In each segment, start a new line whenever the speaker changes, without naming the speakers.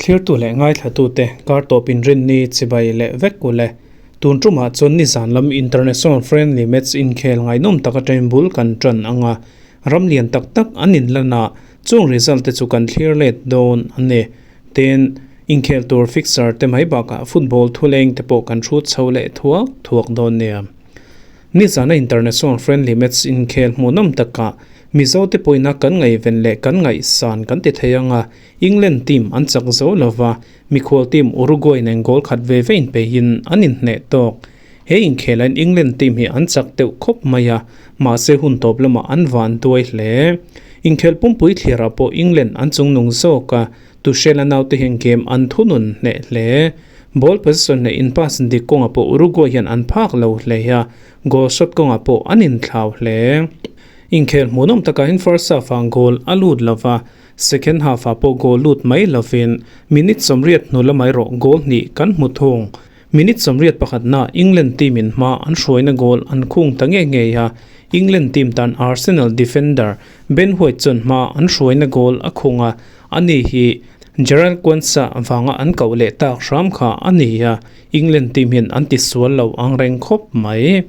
Thlirtu leh ngaithlatute kar tawp inrinni chibai leh vek u le. Tun tumah chuan nizan lam International Friendly Match inkhel ngaihnawm tak atangin bul kan tan ang a, ram lian tak tak an inlan a, chung result te chu kan thlir let dawn a ni. Tin, inkhel tur fixture te mai bakah football thuleng te pawh kan hrut chho leh thuak thuak dawn nia. Nizana International Friendly Match inkhel hmuhnawm takah Mizote pawhina kan ngaihven leh kan ngaihsan kan ti thei ang a, England team an chak zo lova, mikhual team Uruguay nen goal khat ve ve inpeihin an inhneh tawk. He inkhelain England team hi an chak deuh khawp mai a, mahse hun tawp lamah an van duai hle. Inkhel pumpui thliarah pawh England an chungnung zawk a, Tuchel a naute hian game an thunun hneh hle. Ball possession leh in pass dik kawngah pawh Uruguay hian an phak lo hle a, goal shot kawngah pawh an inthlau hle. Inkhel hmuhnawm takahin first half-ah goal a lut lova, second half-ah pawh goal lut mai lovin minute 80 hnu lamah erawh goal hnih kan hmu thung. Minute 81 na England team in hma an hruaina goal an khung ta ngei ngei a, England team tan Arsenal defender Ben White chuan hma an hruaina goal a khung a, ani hi Gerald Quansah vanga an koh leh tak hram kha a ni a, England team hian an tisual lo ang reng khawp mai.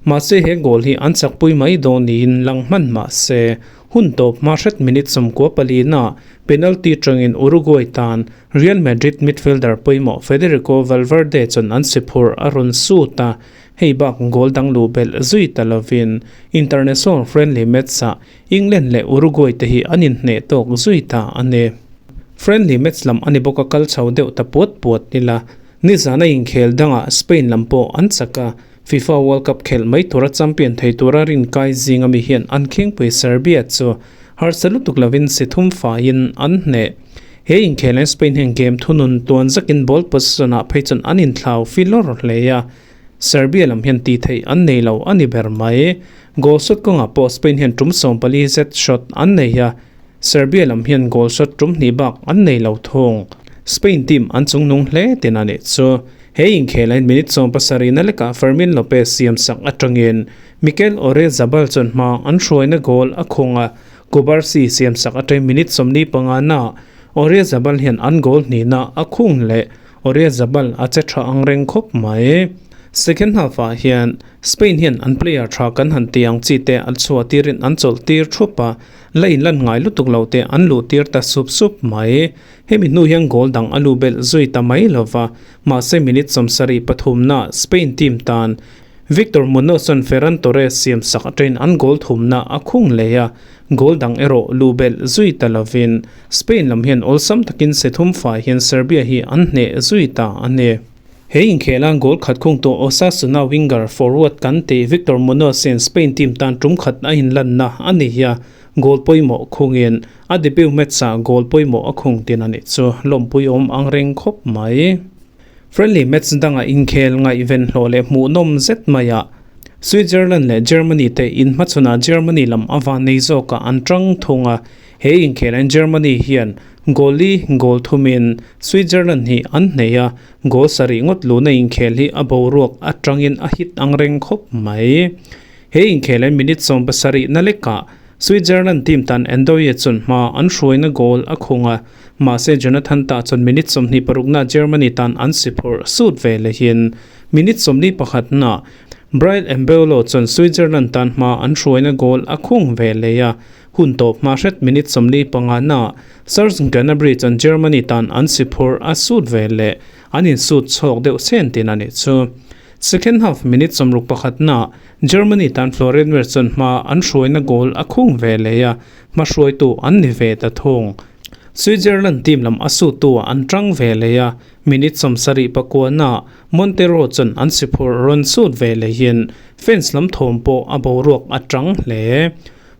Mahse he goal hi an chakpui mai dawn niin lang hman mah se, hun tawp hma hret minute 14 na penalty tangin Uruguay tan Real Madrid midfielder pawimawh Federico Valverde chuan an si phurh a rawn sut a, hei bak goal dang luh belh zui ta lovin international friendly match-ah England leh Uruguay te hi an inhneh tawk zui ta a ni. Friendly match lam a ni bawk a kal chho deuh ta puat puat nila nizan a inkhel dangah Spain lam pawh an chak a, FIFA World Cup khelh mai tura champion thei tura rinkai zing ami hian an khingpui Serbia chu harsa lutuk lovin si thum faiin an hneh. He inkhel Spain hian game thunun tuan zakin ball possession ah phei chuan an inthlau filawr hle a, Serbia lam hian tih theih an nei lo a ni ber mai. Goal shot kawngah pawh Spain hian tum 14 zet shot an nei a, Serbia lam hian goal shot tum hnih bak an nei lo thung. Spain team an chungnung hle tin a nih chu. He inkhel in minute 17 na lekah Fermin Lopez siam sak atangin Mikel Oyarzabal chuan hma an hruaina goal a khung a, Cubarsi siam sak atangin minute 45 na Oyarzabal hian an goal hnihna a khung leh. Oyarzabal a che tha ang reng khawp mai. Second half ah hian Spain hian an player tha kan han ti ang chi te an chhuah tirin an chawlh tir thup a, la inlan ngai lutuk lo te an luh tir ta sup sup mai. Hemi hnu hian goal dang a luh belh zui ta mai lova, mahse minute 73 na Spain team tan Victor Munoz chuan Ferran Torres siam sak atangin an goal thumna a khung leh a, goal dang erawh luh belh zui ta lovin Spain lam hian awlsam takin se thum fai hian Serbia hi an hneh zui ta a ni. He inkhela goal khat khung tawh Osasuna winger forward kan tih Victor Munoz hian Spain team tan tum khat a inlanna a ni a, goal pawimawh khungin a debut match-ah goal pawimawh a khung tin a nih chu lawmpuiawm ang reng khawp mai. Friendly match dangah inkhel ngaihven hlawh leh hmuhnawm zet maiah Switzerland leh Germany te inhmachhawnah Germany lam a van nei zawkah an tang thung a, he inkhelain Germany hian goal li goal thumin Switzerland hi an hnei a, goal sarih ngawt luhna inkhel hi a boruak atangin a hit ang reng khawp mai. He inkhelain minute 70 na lekah Switzerland team tan Ndoye chuan hma an hruaina goal a khung a, mahse Jonathan Tah chuan minute 26 na Germany tan an si phurh sut ve lehin minute 41 na Bryan Mbeumo chuan Switzerland tan hma an hruaina goal a khung ve leh a, hun tawp hma hret minute 45 na Serge Gnabry chuan Germany tan an si phurh a sut ve leh an insut chhawk deuh chen tin a nih chu. Second half minute 61 na Germany tan Florian Wirtz chuan hma an hruaina goal a khung ve leh a, hma hruaitu an ni ve ta thung. Switzerland team lam a suttu ah an tang ve leh a, minute 79 na Montero chuan an si phurh rawn sut ve lehin fans lam thawm pawh a boruak a tang hle.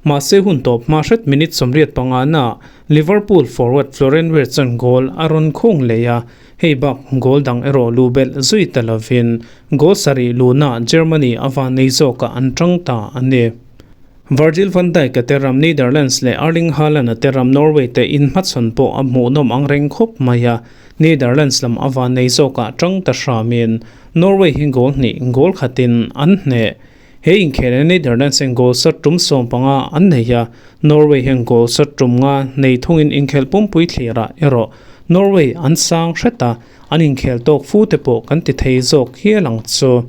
Mahse hun tawp hma hret minute 85 na Liverpool forward Florian Wirtz chuan goal a rawn khung leh a, hei bak goal dang erawh lu belh zui ta lovin goal sarih luhna Germany a van nei zawkah an tang ta a ni. Virgil van Dijk a te ram Netherlands leh Erling Haaland a te ram Norway te inhmachhawn pawh a hmuhnawm ang reng khawp mai a, Netherlands lam a van nei zawkah tang ta hramin Norway hi goal hnih goal khatin an hneh. He inkhel hian Netherlands hian goal sat tum 15 an nei a, Norway hian goal sat tum nga nei thungin inkhel pumpui thlirah erawh Norway an sang hret a, an inkhel tawk fu te pawh kan ti thei zawk hial ang chu.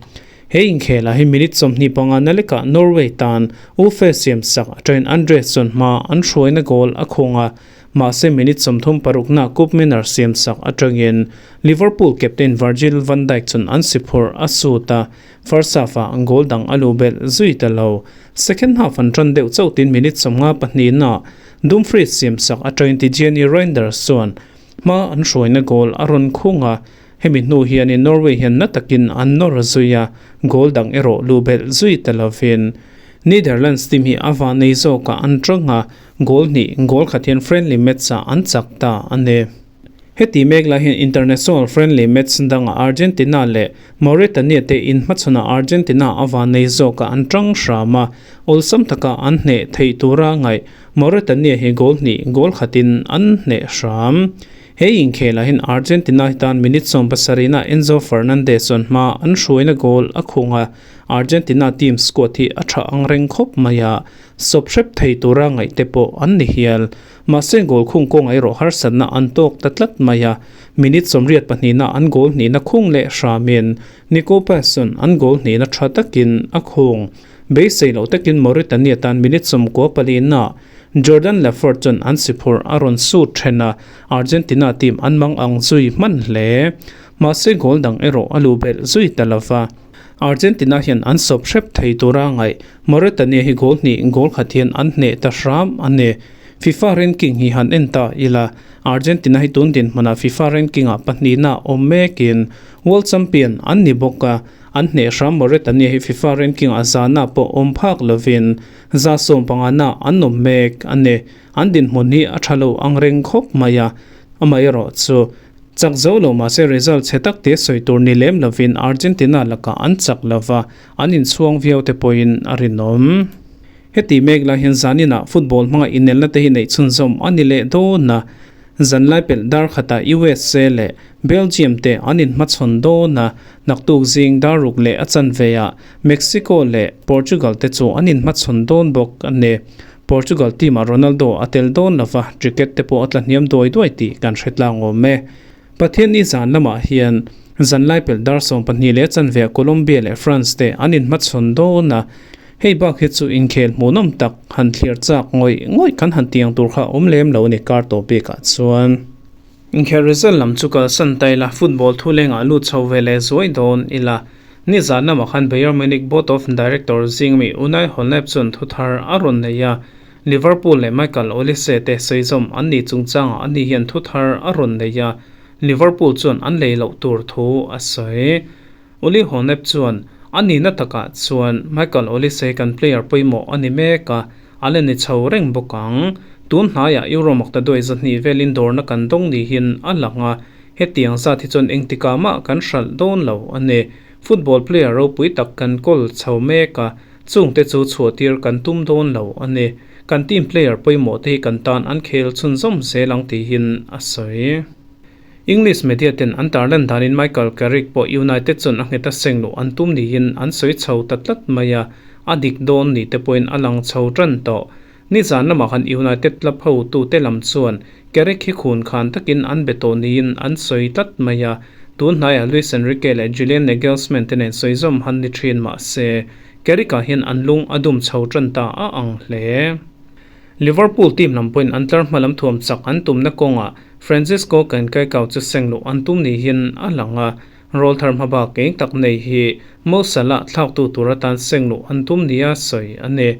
He inkhelah hi minute 25 na lekah Norway tan Uffe siamsak atangin Andreasson hma an hruaina goal a khung a, mahse minute 36 na Koopmeiners siamsak atangin Liverpool captain Virgil van Dijk chuan an si phurh a sut a, first half-ah goal dang a luh belh zui ta lo. Second half an tan deuh chauh tin minute 52 na Dumfries siamsak atangin Tijjani Reijnders chuan hma an hruaina goal a rawn khung a, Hemi hnu hianin Norway hian na takin an nawr zui a, goal dang erawh luh belh zui ta lovin Netherlands team hi a vanei zawkah an tang a, goal hnih goal khat hian friendly match-ah an chak ta a ni. Heti mek lai hian international friendly match dangah Argentina leh Mauritania te inhmachhawnah Argentina a vanei zawkah an tang hram a, awlsam taka an hneh theih tura ngaih Mauritania hi goal hnih goal khatin an hneh hram. He inkhelah hian Argentina hi tan minute 70 na Enzo Fernandez chuan hma an hruaina goal a khung a, Argentina team squad hi a tha ang reng khawp mai a, sawp hrep thei tura ngaih te pawh an ni hial. Mahse goal khung kawngah erawh harsatna an tawk ta tlat mai a, minute 82 na an goal hnihna khung leh hramin Nico Paz chuan an goal hnihna tha takin a khung. Beisei loh takin Mauritania tan minute 94 na Jordan Lafort chuan an si phurh a rawn sut then a, Argentina team an mang ang zui hman hle. Mahse goal dang erawh a luh belh zui ta lova. Argentina hian an sawp hrep thei tura ngaih Mauritania hi goal hnih goal khat hian an hneh ta hram a ni. FIFA ranking hi han en ta ila, Argentina hi tun dinhmunah FIFA ranking ah pahnihna awm mekin World Champion an ni bawk a, an hneh hram Mauritania hi FIFA ranking ah zana pawh awm phak lovin 150 na an awm mek a ni. An dinhmun hi a tha lo ang reng khawp mai a, amaherawh chu chak zo lo mahse result chhe tak te sawi tur ni lem lovin Argentina lakah an chak lova, an inchhuang viau te pawhin a rinawm. Heti mek lai hian zaninah football hmanga inelna te hi neih chhunzawm a ni leh dawn a, zanlai pelh dar khatah USA leh Belgium te an inhmachhawn dawn a, naktuk zing dar ruk leh a chanve ah Mexico leh Portugal te chu an inhmachhawn dawn bawk a ni. Portugal team ah Ronaldo a tel dawn lova, ticket te pawh a tla hniam duai duai tih kan hre tlang awm e. Pathianni zan lamah hian zanlai pelh dar 12 leh chanve ah Colombia leh France te an inhmachhawn dawn a, hei bak hi chu inkhel hmuhnawm tak han thlir chak ngawih ngawih kan han tiang tur kha awm lem lo a ni kar tawh bikah chuan. Inkhel result lam chu kalsan ta ila, football thu lengah lut chho ve leh zuai dawn ila. Nizan lamah khan Bayern Munich Board of Director zingmi Unai Honeb chuan thu thar a rawn nei a, Liverpool leh Michael Olise te sawi-zawm an nih chungchangah ani hian thu thar a rawn nei a, Liverpool chuan an lei loh tur thu a sawi. Uli Honeb chuan, A nihna takah chuan Michael Olise kan player pawimawh a ni mek a, a la ni chho reng bawk ang. Tun hnaiah Euro makta duai 200 velin dawrna kan dawng nihin a lang a, hetiang zat hi chuan engtikah mah kan hralh dawn lo a ni. Football player ropui tak kan kawl chho mek a, chungte chu chhuahtir kan tum dawn lo a ni. Kan team player pawimawh te hi kan tan an khel chhunzawm zel ang tihin a sawi. English media ten an tarlan danin Michael Carrick pawh United chuan a nghet a seng luh an tum niin an sawi chho ta tlat mai a, a dik dawn ni te pawhin a lang chho tan tawh. Nizan lamah khan United club hotute lam chuan Carrick hi khun khan takin an be tawh niin an sawi tlat mai a, tun hnaiah Luis Enrique leh Julian Nagelsmann te nen sawi zawm han ni thin mah se Carrick-ah hian an lung a dum chho tan ta a ang hle. Liverpool team lam pawhin an tlar hma lam thuam chak an tumna kawngah Francisco Cancaicao chu seng luh an tum niin a lang a, roll thar hma bak eng tak nei hi Mo Salah thlaktu tur atan seng luh an tum nia sawi a ni.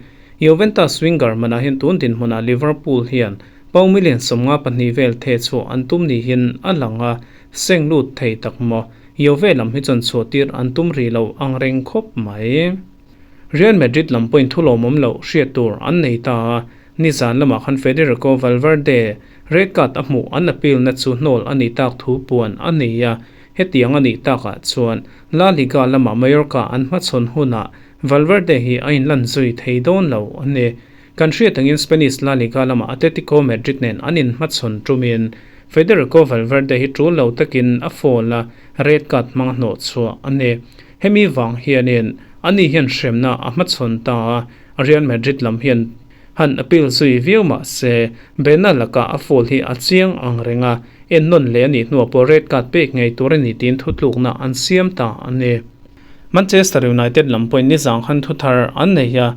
Juventus winger manah hian tun dinhmunah Liverpool hian pound million 52 vel theh chhuah an tum niin a lang a, seng lut thei tak maw? Juve lam hi chuan chhuah tir an tum rih lo ang reng khawp mai. Real Madrid lam pawhin thu lawmawm loh hriat tur an nei ta a, nizan lamah khan Federico Valverde red card a hmuh an appeal na chu hnawl a nih tak thu puan a nei a, hetiang a nih takah chuan La Liga lamah Mallorca an hmachhawn hunah Valverde hi a inlan zui thei dawn lo a ni. Kan hriat angin Spanish La Liga lamah Atletico Madrid nen an inhmachhawn tumin Federico Valverde hi tul lo takin a foul a, red card hmang a hnawh chhuah a ni. Hemi vang hianin Ani hian hremna a hmachhawn ta a, Real Madrid lam hian han appeal zui viau mah se, Bernal lakah a foul hi a chiang ang reng a, ennawn leh a nih hnuah pawh red card pek ngei tur a ni tiin thutlukna an siam ta a ni. Manchester United lam pawhin nizang khan thuthar an nei a,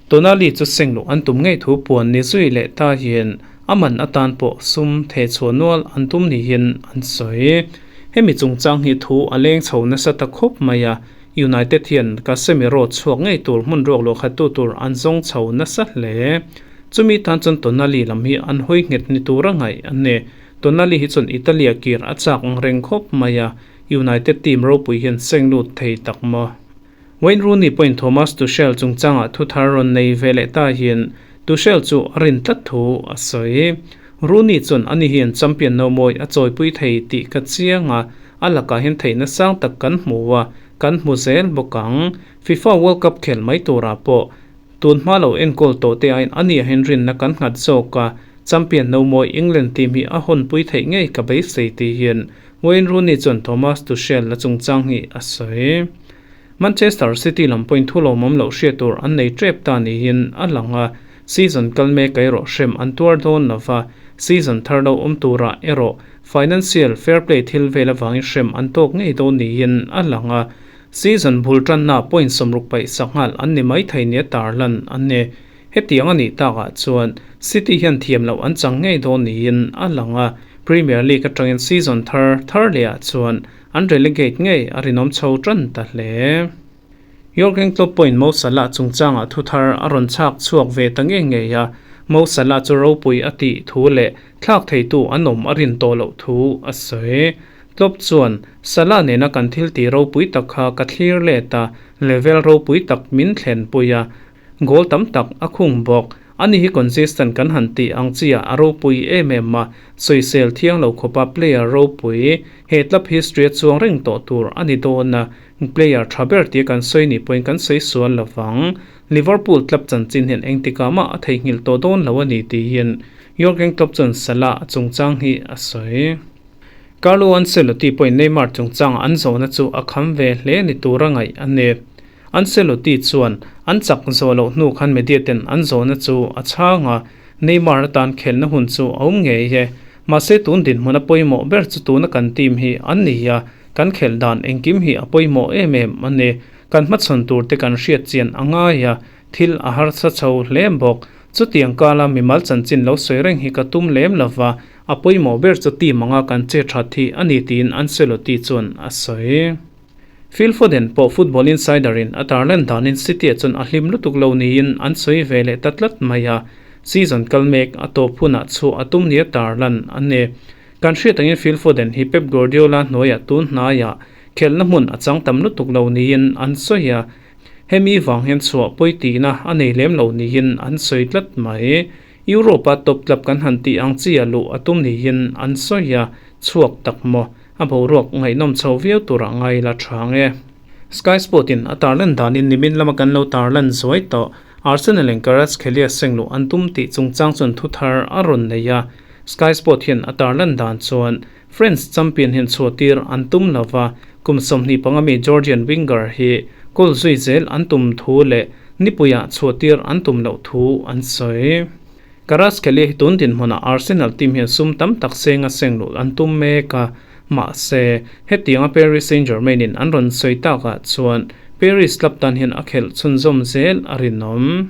Tonali chu seng luh an tum ngei thu puan ni zui leh ta hian a man atan pawh sum thehchhuah nual an tum niin an sawi. Hemi chungchang hi thu a leng chho nasa ta khawp mai a, United hian Casemiro chhuak ngei tur hmun ruak luah khattu tur an zawng chho nasa hle. Chumi tan chuan Tonali lam hi an hawi nghet ni tura ngaih a ni. Tonali hi chuan Italy-a kir a chak ang reng khawp mai a, United team ropui hian seng lut thei tak maw? Wayne Rooney pawhin Thomas Tuchel chungchangah thu thar rawn nei ve leh ta hian Tuchel chu a rin tlat thu a sawi. Rooney chuan ani hian champion no mawi a chawipui thei tih ka chiang a, a lakah hian theihna sang tak kan hmu a, kan hmu zel bawk ang. FIFA World Cup khel mai turah pawh tun hma lo enkawl tawh te aiin ani ah hian rinna kan nghat zawk a, champion no mawi England team hi a hawnpui theih ngei ka beisei tih hian Wayne Rooney chuan Thomas Tuchel a chungchang hi a sawi. Manchester City lam pawhin thu lawmawm loh hriat tur an nei tep ta niin a lang a, season kal mek erawh hrem an tuar dawn lo va, season thar lo awm turah erawh financial fair play thil vel avangin hrem an tawk ngei dawn niin a lang a, season bul tanna point 60 paih sak nghal an ni maithei nia tarlan an ni. Hetiang a nih takah chuan City hian thiam loh an chang ngei dawn niin a lang a, Premier League atangin season thar thar lehah chuan an relegate ngei a rinawm chho tan ta hle. Jurgen Klopp pawhin Mo Salah chungchangah thu thar a rawn chhak chhuak ve ta ngei ngei a, Mo Salah chu ropui a tih thu leh thlak theitu an awm a rin tawh loh thu a sawi. Klopp chuan, Salah nena kan thil tih ropui tak kha ka thlir let a, level ropui tak min thlenpui a, Goal tam tak a khung bawk. Ani hi consistent kan han tih ang chiah a ropui em em a, sawisel thiang lo khawpa player ropui, he club history a chuang reng tawh tur a ni dawn a, player tha ber tia kan sawi nih pawhin kan sawi sual lo vang. Liverpool club chanchin hian engtikah mah a theihnghilh tawh dawn lo a ni tiin Jurgen Klopp chuan Salah chungchang hi a sawi. Carlo Ancelotti pawhin Neymar chungchangah an zawhna chu a kham ve hle ni tura ngaih a ni. Ancelotti chuan an chak zawh loh hnu khan media ten an zawhna chu a chhang a, Neymar atan khelhna hun chu a awm ngei e. Mahse tun dinhmun a pawimawh ber chu tuna kan team hi an ni a, kan khelh dan engkim hi a pawimawh em em a ni. Kan hmachhawn tur te kan hriat chian a ngai a, thil a harsa chho hle bawk. Chutiang kala mimal chanchin lo sawi reng hi ka tum lem lova, a pawimawh ber chu team anga kan che that hi a ni tiin Ancelotti chuan a sawi. Phil Foden pawh Football Insider in a tarlan danin City-ah chuan a hlim lutuk lo niin an sawi ve leh ta tlat mai a, season kal mek a tawp hunah chhuah a tum nia tarlan a ni. Kan hriat angin Phil Foden hi Pep Guardiola hnuaiah tun hnaiah khelhna hmun a chang tam lutuk lo niin an sawi a, hemi vang hian chhuah pawi tihna a nei lem lo niin an sawi tlat mai. Europe-a top club kan han tih ang chi a luh a tum niin an sawi a, chhuak tak maw? A boruak ngaihnawm chho viau turah ngai la tha nge. Sky Sport in a tarlan danin nimin lama kan lo tarlan zuai tawh Arsenal in Kvaratskhelia seng luh an tum tih chungchang chuan thu thar a rawn nei a. Sky Sport hian a tarlan dan chuan French champion hian chhuahtir an tum lova, kum 25 mi Georgian winger hi goal zui zel an tum thu leh nipuiah chhuahtir an tum loh thu an sawi. Kvaratskhelia hi tun dinhmunah Arsenal team hian sum tam tak senga seng luh an tum mek a, mahse, hetianga Paris Saint-Germain in an rawn sawi takah chuan Paris club tan hian a khelh chhunzawm zel a rinawm.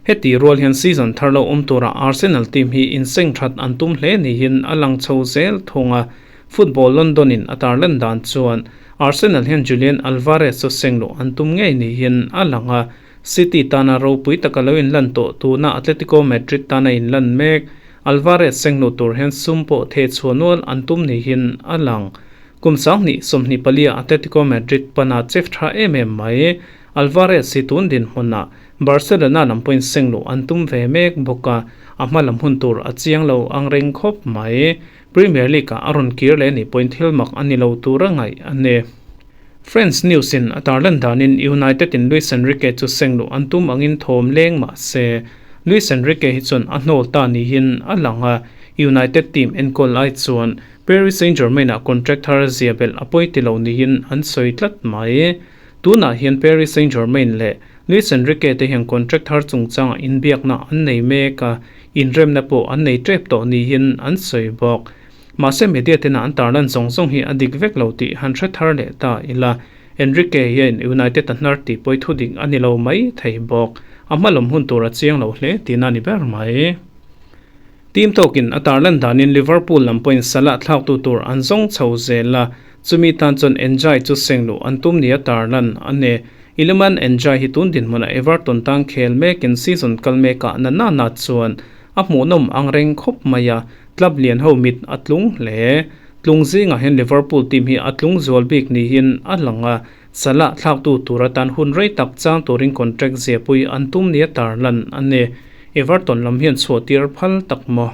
Heti rual hian season thar lo awm turah Arsenal team hi inseng that an tum hle niin a lang chho zel thung a, Football London in a tarlan dan chuan Arsenal hian Julian Alvarez chu seng luh an tum ngei niin a lang a, City tana ropui taka lo inlan tawh tuna Atletico Madrid tana inlan mek. Alvarez sengnu tur hian sum pawh theh chhuah nual an tum niin a lang. Kum 2024 ah Atletico Madrid pana chef tha em em mai. Alvarez hi tun dinhmunah Barcelona lam pawhin sengluh an tum ve mek bawk a, a hma lam hun tur a chiang lo ang reng khawp mai. Premier League ah a rawn kir leh nih pawhin thil mak a ni lo tura ngaih a ni. France News in a tarlan danin United in Luis Enrique chu sengluh an tum angin thawm leng mah se, Luis Enrique hi chuan a hnawl ta niin a lang a, United team enkawl ai chuan Paris Saint-Germain ah contract thar zia belh a pawi ti lo niin an sawi tlat mai. Tunah hian Paris Saint-Germain leh Luis Enrique te hian contract thar chungchangah inbiakna an nei mek a, inremna pawh an nei tep tawh niin an sawi bawk. Mahse media tena an tarlan zawng zawng hi a dik vek lo tih han hre thar leh ta ila, Enrique hian United a hnar tih pawi thu dik a ni lo mai thei bawk. A hmalawm hun tur a chiang lo hle tihna a ni ber mai. Team tawkin a tarlan danin Liverpool lam pawhin Salah thlaktu tur an zawng chho zel a, chumi tan chuan N'Jie chu seng luh an tum nia tarlan a ni. Iliman N'Jie hi tun dinhmunah Everton tan khel mekin season kal mekah na na na chuan a hmuhnawm ang reng khawp mai a, club lian ho mit a tlung hle. Tlung zingah hian Liverpool team hi a tlung zual bik niin a lang a, Salah thlaktu tur atan hun rei tak chang turin contract ziapui an tum nia tarlan a ni. Everton lam hian chhuahtir phal tak maw?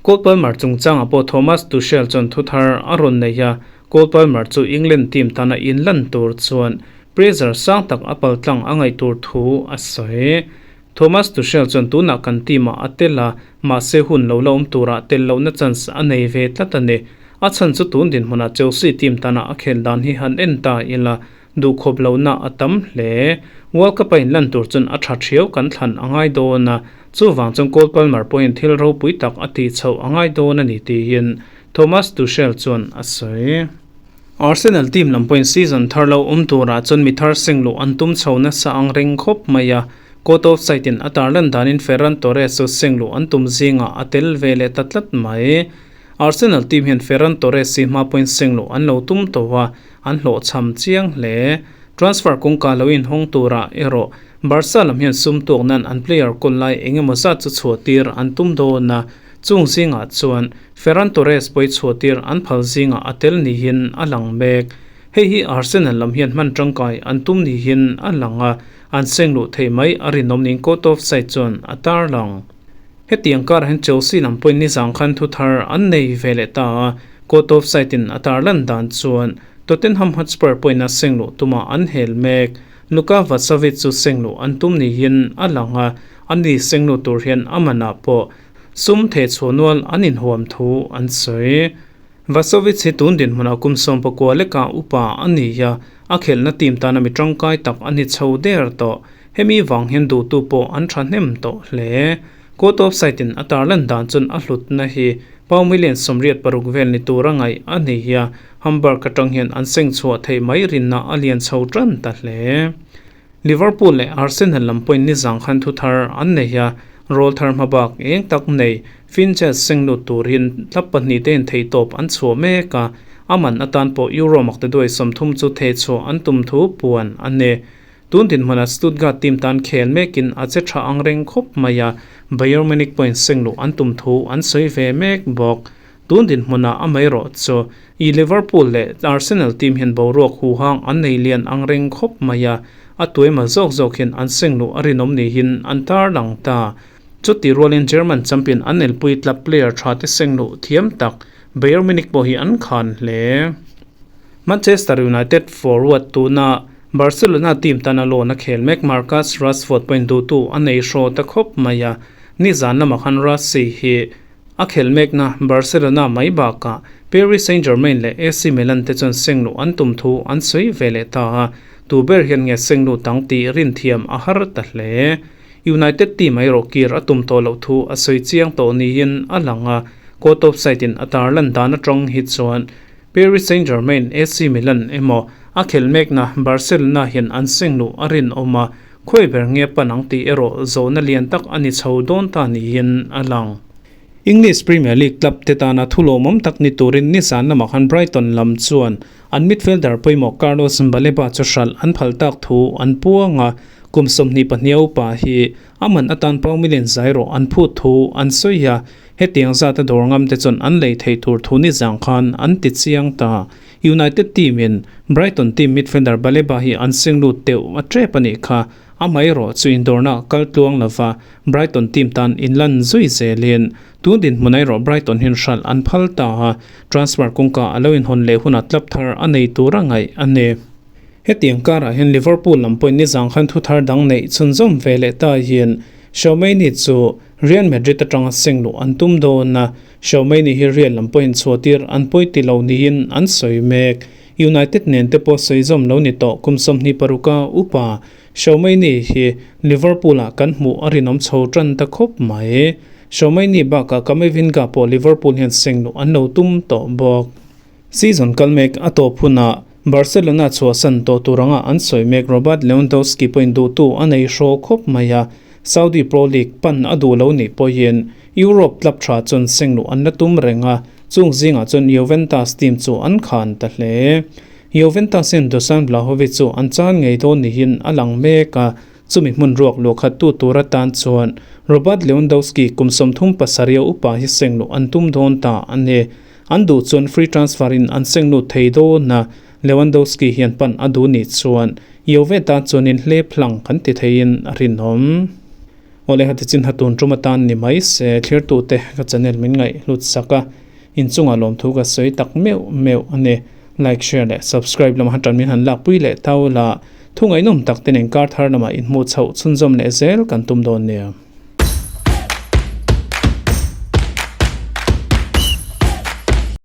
Cole Palmer chungchangah pawh Thomas Tuchel chuan thuthar a rawn nei a, Cole Palmer chu England team tana inlan tur chuan pressure sang tak a paltlang a ngaih tur thu a sawi. Thomas Tuchel chuan tunah kan team ah a tel a, mahse hun lo la awm turah tel lohna chance a nei ve tlat a ni. A chhan chu tun dinhmunah Chelsea team tana a khel dan hi han en ta ila, duhkhawp lohna a tam hle. World Cup a inlan tur chuan a tha thiau kan thlan a ngai dawn a, chuvang chuan Cole Palmer pawhin thil ropui tak a tih chhoh a ngai dawn a ni tiin Thomas Tuchel chuan a sawi. Arsenal team lam pawhin season thar lo awm turah chuan mi thar seng luh an tum chho nasa ang reng khawp mai a, Caught offside in a tarlan danin Ferran Torres chu seng luh an tum zingah a tel ve leh ta tlat mai. Arsenal team hian Ferran Torres hi hma pawhin seng luh an lo tum tawh a, an hlawhchham chiang hle. Transfer kawngka lo inhawng turah erawh Barca lam hian sum tuak nan an player kawl lai eng emaw zat chu chhuahtir an tum dawn a, chung zingah chuan Ferran Torres pawi chhuahtir an phal zingah a tel niin a lang mek. Hei hi Arsenal lam hian hman tangkai an tum niin a lang a, an seng luh theih mai a rinawm niin Caught Offside chuan a tarlang. Hetiang karah hian Chelsea lam pawhin nizang khan thu thar an nei ve leh ta a, Caught Offside in a tarlan dan chuan Tottenham Hotspur pawhin a seng luh tumah an hel mek. Luka Vasovic chu seng luh an tum niin a lang a, ani seng luh tur hian a manah pawh sum thehchhuah nual an inhuam thu an sawi. Vasovic hi tun dinhmunah kum 19 leka upa a ni a, a khelhna team tana mi tangkai tak a ni chho der tawh. Hemi vang hian duhtu pawh an thahnem tawh hle. Caught offside in a tarlan dan chuan a hlutna hi pau million 86 vel ni tura ngaih a ni a, Hamburg atang hian an seng chhuah theih mai rinna a lian chho tan ta hle. Liverpool leh Arsenal lam pawhin nizang khan thu thar an nei a, rawl thar hmabak eng tak nei Finches seng lut turin tlap pahnih te in theihtawp an chhuah mek a, a man atan pawh Euro maktaduai 30 chu thehchhuah an tum thu puan a ni. Tun dinhmunah Stuttgart team tan khel mekin a che tha ang reng khawp mai a, Bayern Munich pawhin seng luh an tum thu an sawi ve mek bawk. Tun dinhmunah amaherawh chu i Liverpool leh Arsenal team hian boruak huhang an nei lian ang reng khawp mai a, a tuaima zawk zawk hian an seng luh a rinawm niin an tarlang ta. Chuti rualin German champion an elpui club player tha te seng luh thiam tak Bayern Munich pawh hi an khan hle. Manchester United forward tuna Barcelona team tana loan a khel mek Marcus Rashford pawhin duhtu a nei hraw ta khawp mai a, nizan lamah khan Rassi hi a khel mekna Barcelona mai bakah Paris Saint-Germain leh AC Milan te chuan seng luh an tum thu an sawi ve leh ta a, tu ber hian nge seng luh dang tih rinthiam a har ta hle. United team erawh kir a tum tawh loh thu a sawi chiang tawh niin a lang a, Caught Offside in a tarlan dan atang hi chuan Paris Saint-Germain, AC Milan emaw a khelh mekna Barcelona hian an seng luh a rinawm a, khawi ber nge pan ang tih erawh zawhna lian tak a ni chho dawn ta niin a lang. English Premier League club te tana thu lawmawm tak ni turin nizan lamah khan Brighton lam chuan an midfielder pawimawh Carlos Baleba chu hralh an phal tak thu an puang a, kum 22 upa hi a man atan pau million zai rawh an phut thu an sawi a, Hetiang zata dawr ngam te chuan an lei thei tur thu ni zang khan an ti chiang ta. United team in Brighton team midfielder Baleba hi an seng lut deuh a tep a nih kha. Amaherawh chu indawrna kal tluang lova Brighton team tan inlan zui zelin tun dinhmun erawh Brighton hian hralh an phal ta a, transfer kawngka a lo inhawn leh hunah club thar a nei tur a ngaih a ni. Hetiang karah hian Liverpool lam pawhin nizang khan thu thar dang neih chhunzawm ve leh ta hian Xiaomei-ni chu Real Madrid atanga seng luh an tum dawn a, Xiaomei-ni hi Real lam pawhin chhuahtir an pawi ti lo niin an sawi mek. United nen te pawh sawi zawm lo ni tawh kum 26 a upa Shawmaini hi Liverpool ah kan hmuh a rinawm chho tan ta khawp mai. Shawmaini bakah Camavinga pawh Liverpool hian seng luh an lo tum tawh bawk. Season kal mek a tawp hunah Barcelona chhuahsan tawh tur anga an sawi mek Robert Lewandowski pawhin duhtu a nei hraw khawp mai a, Saudi Pro League pan a duh lo nih pawhin Europe club tha chuan seng luh an la tum reng a, chung zingah chuan Juventus team chu an khan ta hle. Juventus hian Dusan Vlahovic chu an chan ngei dawn niin a lang mek a, chumi hmun ruak luhkhattu tur atan chuan Robert Lewandowski kum 37 a upa hi seng luh an tum dawn ta a ni. An duh chuan free transfer in an seng lut thei dawn a, Lewandowski hian pan a duh nih chuan Juve tan chuan in hlep hlang kan ti theiin a rinawm. Awle hati chin hatun tum atan ni mai se thlirtute ka channel min ngaih hlut sak a, inchungah lawmthu ka sawi tak meuh meuh a ni. Like, share leh subscribe lamah han tan min han lakpui leh tau la, thu ngaihnawm tak te nen kar thar lamah inhmuh chhoh chhunzawm leh zel kan tum dawn nia.